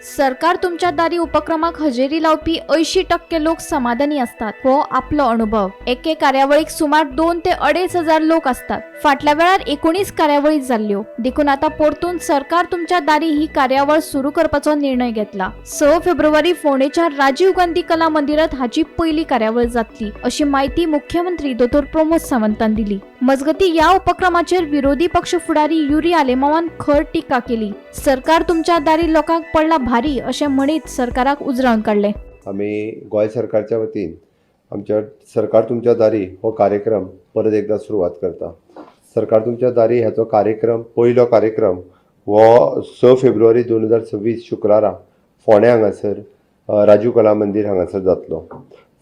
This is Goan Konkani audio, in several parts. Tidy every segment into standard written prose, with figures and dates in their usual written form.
सरकार तुमच्या दारी उपक्रमाक हजेरी लावपी 80% लोक समाधानी आसतात हो आपलो अनुभव. एके कार्यावळीक सुमार 2 ते 2,5 हजार लोक आसतात. फाटल्या वेळार 19 कार्यावळी जाल्ल्यो, देखून आतां परतून सरकार तुमच्या दारी ही कार्यावळ सुरू करपाचो निर्णय घेतला. 6 फेब्रुवारी फोंडेच्या राजीव गांधी कला मंदिरात हाची पयली कार्यावळ जातली, अशी माहिती मुख्यमंत्री दोतोर प्रमोद सावंतान दिली. मजगती, या उपक्रमाचेर विरोधी पक्ष फुडारी युरी आलेमावान खर टिका केली. सरकार तुमच्या दारी लोकांक पडला भारी, अशें म्हणीत सरकाराक उजरावन काडले. आमी गोंय सरकारच्या वतीन आमच्या सरकार तुमच्या दारी हो कार्यक्रम परत एकदा सुरवात करता. सरकार तुमच्या दारी ह्याचो कार्यक्रम, पयलो कार्यक्रम हो 6 फेब्रुवारी 2026 शुक्रारा फोंड्या हांगासर राजीव कला मंदीर हांगासर जातलो.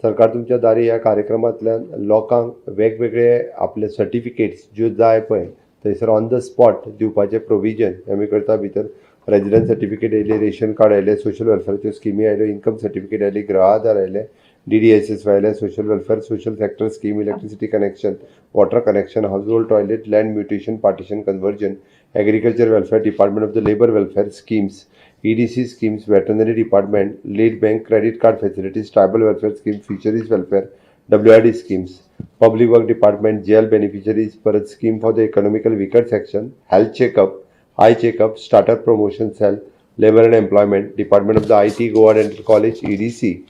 सरकार तुमच्या दारी ह्या कार्यक्रमांतल्यान लोकांक वेगवेगळे आपले सर्टिफिकेट्स ज्यो जाय पळय, थंयसर ऑन the spot दिवपाचें प्रोविजन आमी करता. भितर रेजिडन्स सर्टिफिकेट येयले, रेशन कार्ड आयले, सोशल वेलफेराच्यो स्किमी आयल्यो, इन्कम सर्टिफिकेट आयली, गृह आधार आयले, डीडीएसएस आयले, social welfare, social sector scheme, electricity connection, water connection, household toilet, land mutation, partition, conversion, agriculture welfare, department of the labour welfare schemes, EDC schemes, veterinary department, lead bank, credit card facilities, tribal welfare scheme, fisheries welfare, WRD schemes, public work department, jail beneficiaries, परत scheme for the economical weaker section, health checkup, eye checkup, startup promotion cell, labour and employment, department of the IT, Goa Dental College, EDC,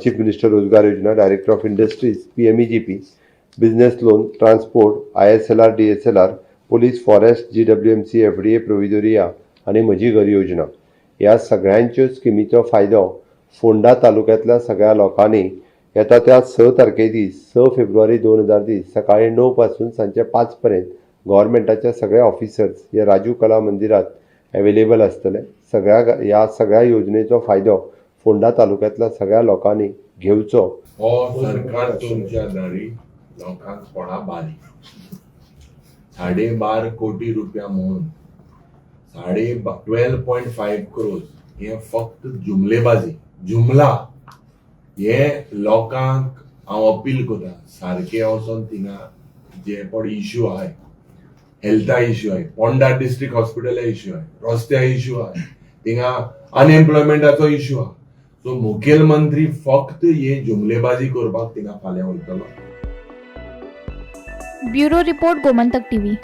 Chief Minister Rozgar Yojana, Director of Industries, PMEGP, business loan, transport, ISLR, DSLR, police, forest, GWMC, FDA, Provedoria आनी म्हजी घर योजना. ह्या सगळ्यांच्यो स्किमीचो फायदो फोंडा तालुक्यांतल्या सगळ्या लोकांनी येता त्या 6 तारखे दीस, 6 फेब्रुवारी 2020, सकाळी 9 पासून सांजचे 5 पर्यंत गव्हर्मेंटाचे सगळे ऑफिसर्स हे राजीव कला मंदिरात अवेलेबल आसतले. सगळ्या ह्या सगळ्या योजनेचो फायदो फोंडा तालुक्यांतल्या सगळ्या लोकांनी घेवचो. हो सरकार तुमच्या दारी लोकांक पडा भारी. 12.5 कोटी रुपया म्हणून 12.5 क्रोर्स हे फक्त जुमलेबाजी, जुमला. हे लोकांक हांव अपील करता, सारके वचोन थिंगा जे पण इश्यू आहाय, हेल्था इश्यू आहाय, पोंडा डिस्ट्रिक्ट हॉस्पिटला इश्यू आहाय, रस्त्या इश्यू आहाय, थिंगा अनएम्प्लॉयमेंटाचो इश्यू आहा. सो मुखेलमंत्री फक्त हे जुमलेबाजी करपाक थिंगा फाल्यां वयतलो. Bureau report, Gomantak TV.